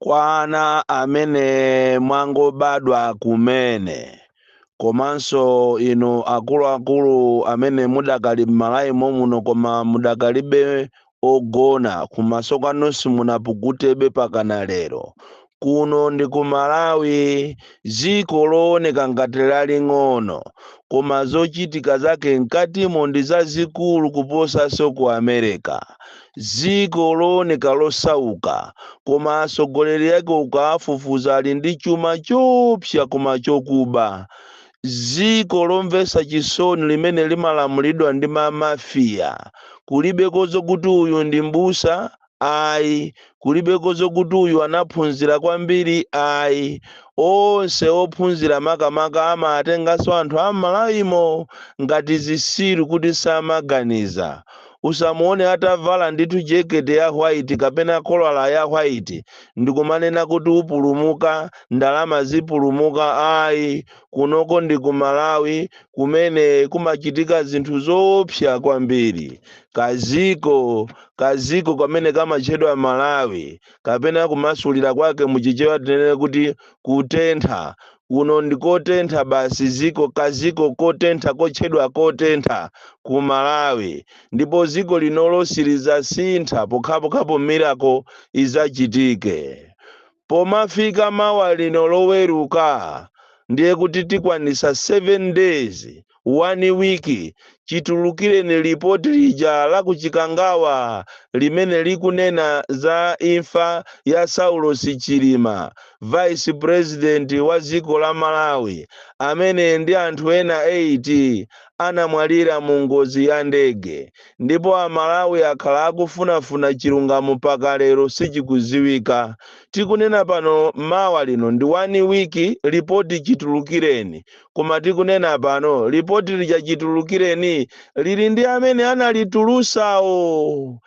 Kwa ana amene mwangobadwa kumene, komanso inu akuluakulu amene mudakali m'Malawi momuno koma mudakalibe ogona, kumaso kwanu simunapukutebe pakana lero. Kuno ndi ku Malawi, dziko looneka ngati laling'ono, koma zochitika zake mkatimo ndi zazikulu kuposanso ku America. Dziko looneka losauka, koma atsogoleri ake ukawafufuza ali ndi chuma choopsa koma chokuba. Dziko lomvetsa chisoni limene limalamulidwa ndi mamafiya. Kulibeko zokuti uyu ndi mbusa, ayi. Kulibeko zokuti uyu anaphunzira kwambiri, ayi. Onse ophunzira makamaka amatenganso anthu a m'Malawimo ngati zisilu kuti samaganiza. Usamuone atavala ndithu jekete ya white kapena kolala ya white ndikumanena kuti upulumuka, ndalama zipulumuka, ayi. Kunoko ndi ku Malawi kumene kumachitika zinthu zoopsa kwambiri. Kaziko kamene kamatchedwa Malawi, kapena kumasulira kwake muchichewa tinene kuti kutentha. Kuno ndikotentha basi, ziko kaziko kotentha kotchedwa kotentha ku Malawi. Ndipo ziko linolo silizasintha pokhapokhapo miracle izachitike. Pomafika mawa lino Loweruka, ndiye kuti tikwanisa 7 days, 1 week chitulukireni lipoti lija la kuchikangawa limene likunena za imfa ya Saulos Chilima, vice president wa dziko la Malawi, amene ndi anthu ena 8 anamwalira mu ngozi ya ndege. Ndipo Amalawi akhala akufunafuna chilungamo, mpaka lero sichikuziwika. Tikunena pano, mawa lino ndi 1 week lipoti chitulukireni, koma tikunena pano lipoti lija chitulukireni lili ndi amene analitulusawo.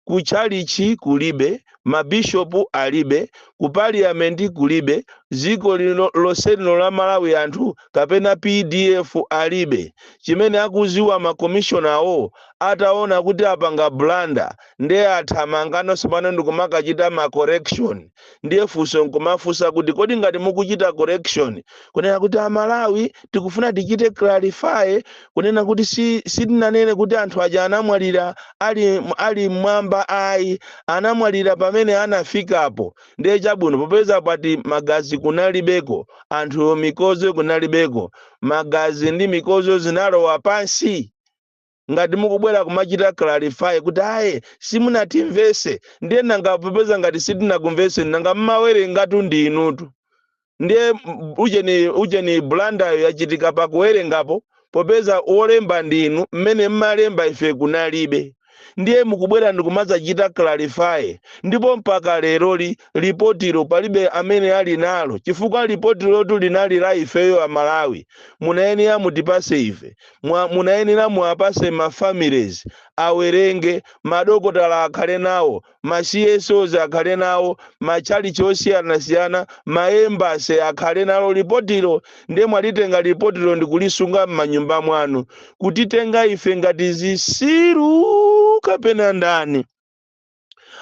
Kutchalichi kulibe, mabishopu alibe, ku parliament kulibe, dziko lino lonse lino la Malawi anthu kapena PDF alibe. Chimene akuziwa, makomishonawo ataona kuti apanga blunder, ndiye athamanganso pano ndikumakachita ma correction. Ndiye funso nkumafunsa kuti, kodi ngati mukuchita correction kunena kuti Amalawi tikufuna tichite clarify kunena kuti sitinanene kuti anthu aja anamwalira ali mmwamba, ayi, anamwalira pamene anafikapo, ndiye chabwino, popeza pati magazi kunalibeko, anthu mikodzo kunalibeko, magazi ndi mikodzo zinalowa pansi. Ngati mukubwera kumachita clarify kuti ayi, simunatimvese, ndiye nanga popeza ngati sitinakumvese, nanga mmawerengatu ndi inutu? Ndiye ujeni blunderyo yachitika pakuwerengapo, popeza wolemba ndinu, mmene mmalemba ife kunalibe. Ndiye mukubwera ndikumadzachita clarify, ndipo mpaka leroli lipotilo palibe amene ali nalo, chifukwa lipotilotu linali la ifeyo Amalawi. Munayenera mutipase ife, munayenera muwapase ma families awerenge, madokotala akhale nawo, ma CSOs akhale nawo, matchalichi osiyanasiyana, ma embassy akhale nalo lipotilo. Ndiye mwalitenga lipotilo ndikulisunga m'manyumba mwanu, kutitenga ife ngati zisilu kapena ndani?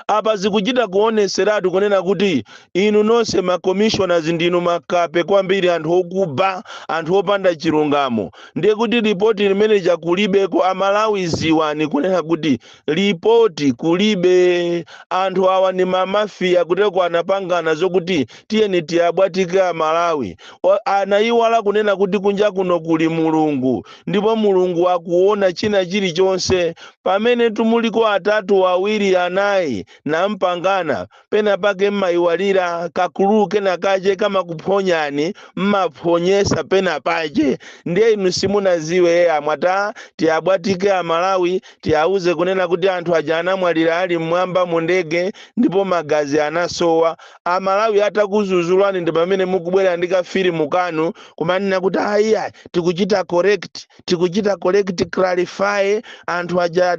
Apa zikuchita kuoneseratu kunena kuti inu nonse ma commissioners ndinu makape kwambiri, anthu okuba, anthu opanda chilungamo. Ndiye kuti lipoti limene chakulibeko. Amalawi, ziwani kunena kuti lipoti kulibe. Anthu awa ni mamafiya, kuteko anapangana zokuti tiyeni tiyabwatike Amalawi. Anayiwala kunena kuti kunja kuno kuli Mulungu, ndipo Mulungu akuona china chilichonse. Pamene tumuliko atatu, awiri, anayi nampangana, pena pake mmayiwalira kakulu kena kache kamakuphonyani, mmaphonyesa pena pache. Ndiye inu simunaziwe eya, mwata tiyabwatike Amalawi, tiyauze kunena kuti anthu aja anamwalira ali mmwamba mu ndege ndipo magazi anasowa. Amalawi atakuzuzulani, ndi pamene mukubwera ndi kafilimu kanu kumanena kuti ayiya, tikuchita correct, tikuchita correct, clarify, anthu aja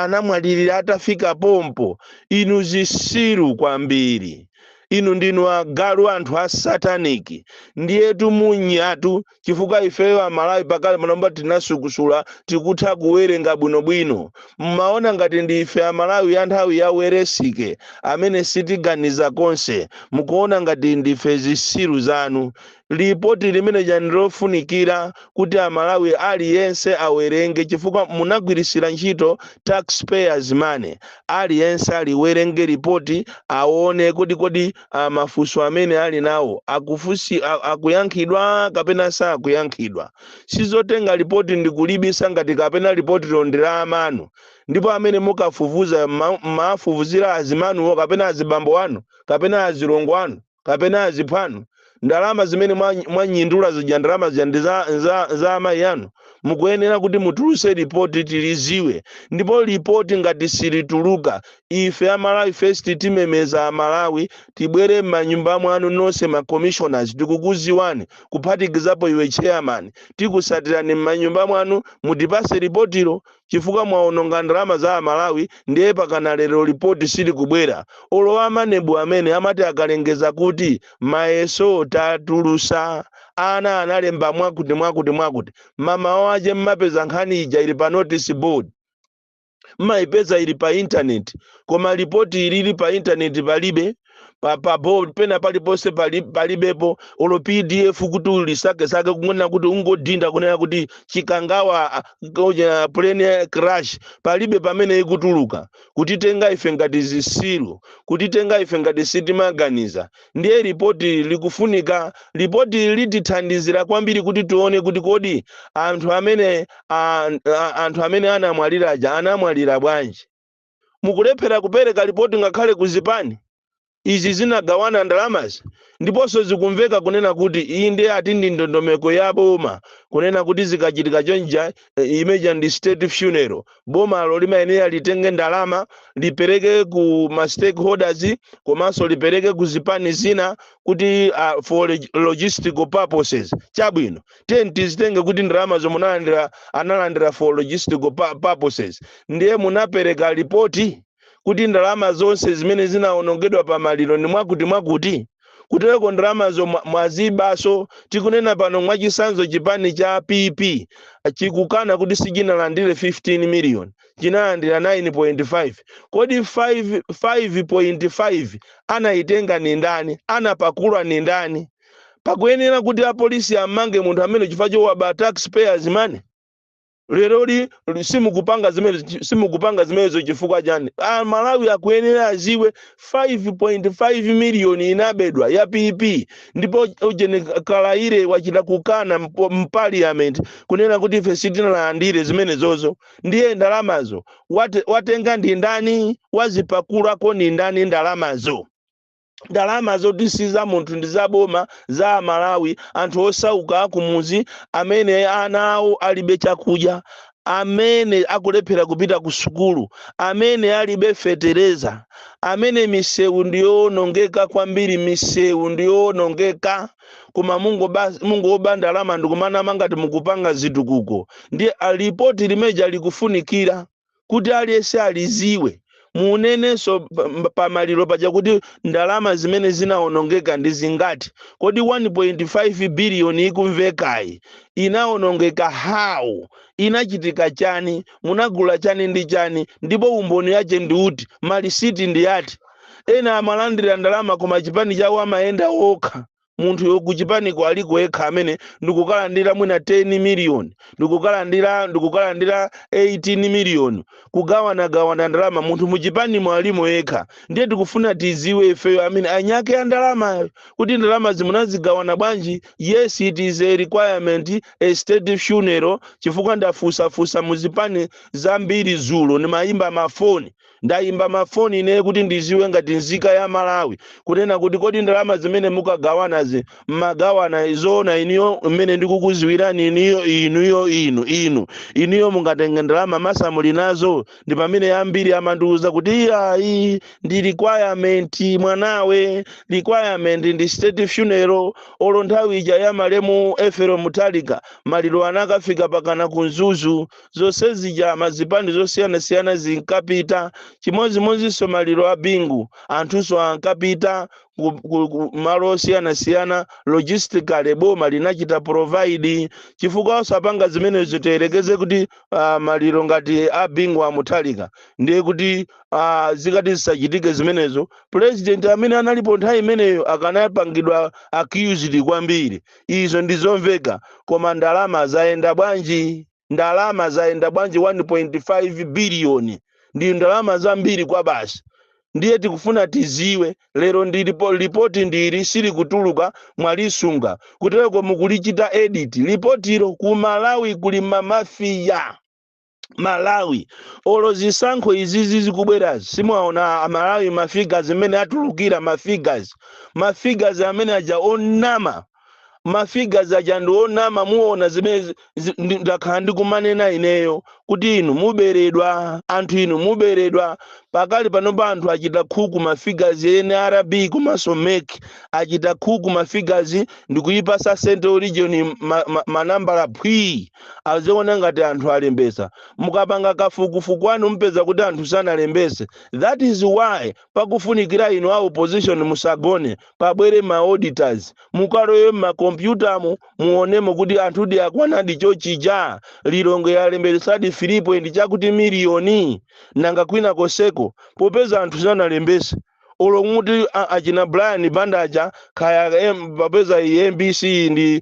anamwalirira atafika pompo. Inu zisilu kwambiri. Inu ndinu agalu, anthu a satanic. Ndiyetu munyatu, chifukwa ifeyo Amalawi pakale panopa tinasukusula, tikutha kuwerenga bwinobwino. Mmaona ngati ndi ife Amalawi ya nthawi ya weresike amene sitiganiza konse. Mukuona ngati ndife zisilu zanu. Lipoti limene ndilofunikira kuti Amalawi aliyense awerenge, chifukwa munagwirisira ntchito taxpayers' money. Aliyense aliwerenge ripoti, aone kuti kodi mafunso amene ali nawo akuyankhidwa kapena sakuyankhidwa. Sizotenga ripoti ndikulibisa ngati kapena ripoti ndi la amanu. Ndipo amene mukafufuza, mafufuzira azimanuwo kapena azibambo anu kapena azilongo anu kapena aziphwanu. Ndalama zimene mwanyindula zija, ndalama zija ndi za amayi anu. Mukuyenera kuti mutuluse ripoti, tiliziwe. Ndipo ripoti ngati silituluka, ife Amalawi First timemeza Amalawi, tibwere m'manyumba mwanu nonse. Ma commissioners tikukuziwani, kuphatikizapo iwe chairman. Tikusatirani m'manyumba mwanu, mutipase ripotilo, chifukwa mwaononga ndalama za Amalawi. Ndiye pakana lero ripoti silikubwera. Olowa MANEB amene amati akalengeza kuti mayeso tatulusa, ana analemba mwakuti mwakuti mwakuti, mama wache mmapeza nkhani ija ili pa notice board, mmayipeza ili pa internet, koma ripoti ilili pa internet palibe, pa board pena paliponse palibepo, olo PDF kuti ulisakesake, kunena kuti ungodinda kunena kuti Chikangawa plane crash, palibe pamene ikutuluka. Kutitenga ife ngati zisilu, kutitenga ife ngati sitimaganiza. Ndiye ripoti likufunika. Ripoti litithandizira kwambiri kuti tione kuti kodi anthu amene anamwaliraja anamwalira bwanji. Mukulephera kupereka ripoti ngakhale kuzipani izi zinagawana ndalamazi. Ndiponso zikumveka kunena kuti iyi ndiye ati ndi ndondomeko ya boma, kunena kuti zikachitika chonja, imeja ndi state funeral, bomalo limayenera litenge ndalama lipereke ku ma stakeholders, komanso lipereke ku zipani zina kuti for logistical purposes. Chabwino, tiye tizitenge kuti ndalama zomwe munalandira, analandira for logistical purposes. Ndiye munapereka ripoti kuti ndalama zonse zimene zinawonongedwa pa maliro ndi mwakuti mwakuti? Kutereko ndalamazo mwazibaso. Tikunena pano, mwachisanzo, chipani cha PP chikukana kuti sichinalandire 15 million, chinalandira 9.5. Kodi 5 5.5 anayitenga ni ndani? Anapakula ni ndani? Pakuyenera kuti apolisi amange munthu amene chifukwa chowaba taxpayers' money. Leroli simukupanga zimenezo chifukwa chani? Malawi akuyenera aziwe 5.5 miliyoni inabedwa ya PP. Ndipo ujeni Kalaire wachita kukana mparliament kunena kuti ife sitinalandire zimenezozo. Ndiye ndalamazo watenga ndi ndani? Wazipakulako ndi ndani ndalamazo? Ndalama zoti si za munthu, ndi za boma, za Amalawi, anthu osauka akumuzi amene ana awo alibe chakudya, amene akulephera kupita ku sukulu, amene alibe fetereza, amene misewu ndiyowonongeka kwambiri, misewu ndiyowonongeka. Koma mungoba ndalama ndikumanama ngati mukupanga zitukuko. Ndiye alipoti limeja likufunikira kuti aliyense aliziwe. Munenenso pamaliro paja kuti ndalama zimene zinawonongeka ndi zingati. Kodi 1.5 biliyoni ikumvekayi inawonongeka how? Inachitika chani? Munagula chani ndi chani? Ndipo umboni yache ndi uti? Malisiti ndi ati? Ena amalandira ndalama koma chipani chawo amayenda wokha. Munthu kuchipaniko aliko yekha amene ndikukalandira mwina 10 million, ndikukalandira 18 million, kugawanagawana ndalama, munthu muchipanimo alimo yekha. Ndiye tikufuna tiziwe ifeyo amene anyake ya ndalamayo kuti ndalama zimunazigawana bwanji. Yes, it is a requirement, a state funeral, chifukwa ndafusafusa muzipani zambiri zulo, ndimayimba mafoni, ndayimba mafoni ine kuti ndiziwe ngati nzika ya Malawi, kunena kuti kodi ndalama zimene mukagawanazi mmagawana zoona? Iniyo mmene ndikukuziwirani iniyo, inuyo, inu inu inuyo mungatenge ndalama masa muli nazo? Ndi pamene ambiri amandiuza kuti iyayi, ndi requirement mwanawe, requirement ndi state funeral. Olo nthawi ija ya malemu Efero Mutalika, maliro anakafika pakana ku Mzuzu, zonse zija mazipani zosiyanasiyana zinkapita. Chimodzimodzinso maliro a Bingu, anthunso ankapita ku malo osiyanasiyana. Logistically boma linachita provide, chifukwa osapanga zimenezo, tiyerekeze kuti maliro ngati a Bingu a Mutharika, ndiye kuti zikati zisachitike zimenezo, president amene analipo nthawi imeneyo akanapangidwa accused kwambiri. Izo ndizomveka. Koma ndalama zayenda bwanji? Ndalama zayenda bwanji? 1.5 biliyoni ndi ndalama zambiri kwa basi. Ndiye tikufuna tiziwe lero. Ndilipo lipoti ndili silikutuluka, mwalisunga kutereko, mukulichita edit lipotilo. Ku Malawi kuli ma mafia. Malawi olo zisankho izizi zikubwerazi, simuwaona Amalawi ma figures amene atulukira, ma figures amene aja onama, ma figures aja ndi onama. Muona zimene ndakhala ndikumanena ineyo kuti inu muberedwa, anthu inu muberedwa. Pakali panopa anthu achita cook ma figures, NRB komanso MEC achita cook ma figures ndikuyipasa Central Region manambala phwii, aziona ngati anthu alembesa. Mukapanga kafukufuku anu mupeza kuti anthu sanalembese. That is why pakufunikira inu a opposition musagone, pabwere ma auditors, mukalowe mmakompyutamo, muonemo kuti anthudi akwanadi chochija. Lilongwe yalembesadi 3 point chakuti miliyoni, nanga kwina koseko? Popeza anthu sanalembese, olo muti achina Brian Bandaja kaya popeza iyi MBC ndi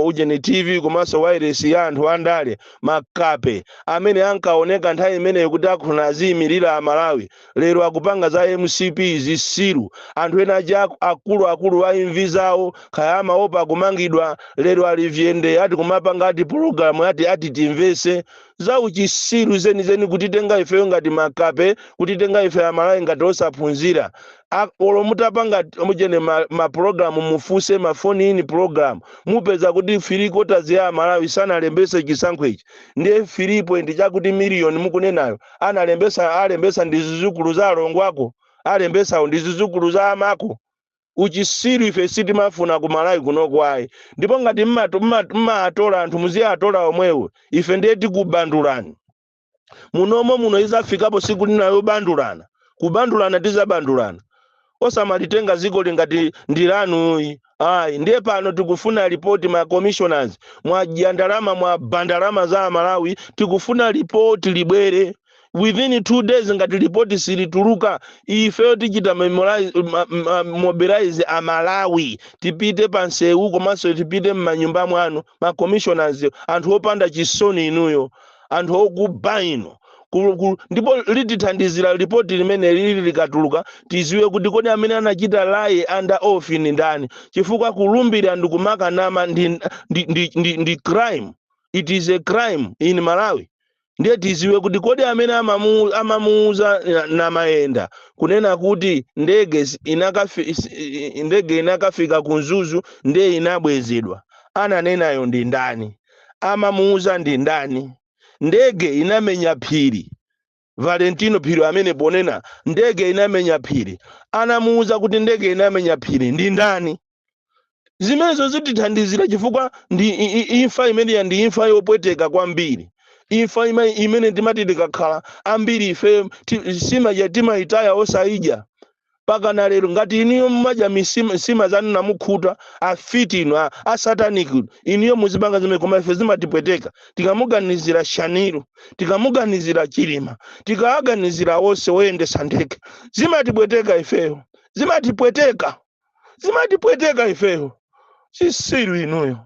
ujeni TV komanso wireless ya anthu andale makape amene ankaoneka nthawi imeneyo kuti akhona aziyimirira Amalawi, lero akupanga za MCP. Zisiru anthu ena aja akuluakulu a imvi zawo, kaya amaopa kumangidwa, lero ali vyende ati kumapanga ati pologalamu ati timvese za uchisiru zenizeni, kutitenga ifeyo ngati makape, kutitenga ife Amalawi ngati osaphunzira. Olo mutapanga mujene ma program, mufuse ma phone in program, mupeza kuti 3/4 ya Amalawi sanalembese chisankho ichi. Ndiye 3 point chakuti miliyoni mukunenayo analembesa, alembesa ndi zizukulu za alongo ako, alembesawo ndi zizukulu za amako. Uchisiru ife sitimafuna ku Malawi kunoko ayi. Ndipo ngati mmatola anthu, muziyatola omwewo. Ife ndiye tikubandulani munomo muno. Izafikapo siku lina yobandulana, kubandulana tizabandulana. Osamalitenga ziko lingati ndilanuyi ayi. Ndiye pano tikufuna ripoti. Ma commissioners, mwadya ndalama, mwaba ndalama za Amalawi. Tikufuna ripoti libwere within 2 days. Ngati ripoti silituluka, ifeyo tichita mobilize Amalawi, tipite pansewu komanso tipite m'manyumba mwanu. Ma commissioners, anthu opanda chisoni inuyo, anthu okuba inu. Ndipo litithandizira ripoti limene lili likatuluka, tiziwe kuti kodi amene anachita lie under oath ni ndani, chifukwa kulumbira ndikumakanama ndi crime. It is a crime in Malawi. Ndiye tiziwe kuti kodi amene amamuuza Namayenda kunena kuti ndege inakafika ku Mzuzu ndiye inabwezedwa, ananenayo ndi ndani? Amamuuza ndi ndani? Ndege inamenya phiri, Valentino Phiri amene ponena ndege inamenya phiri, anamuuza kuti ndege inamenya phiri ndi ndani? Zimenezo zitithandizira, chifukwa ndi imfa imeneya ndi imfa yopweteka kwambiri, imfa imene timati tikakhala ambiri ife simaja timayitaya osayidya pakana lero. Ngati iniyo mumadya nsima zanu namukhuta, afiti inu, a satanic iniyo muzipanga zimene, koma ife zimatipweteka tikamuganizira Shaniro, tikamuganizira Chilima, tikawaganizira wonse woyendesa ndege. Zimatipweteka ifeyo, zimatipweteka, zimatipweteka ifeyo. Sisiru inuyo.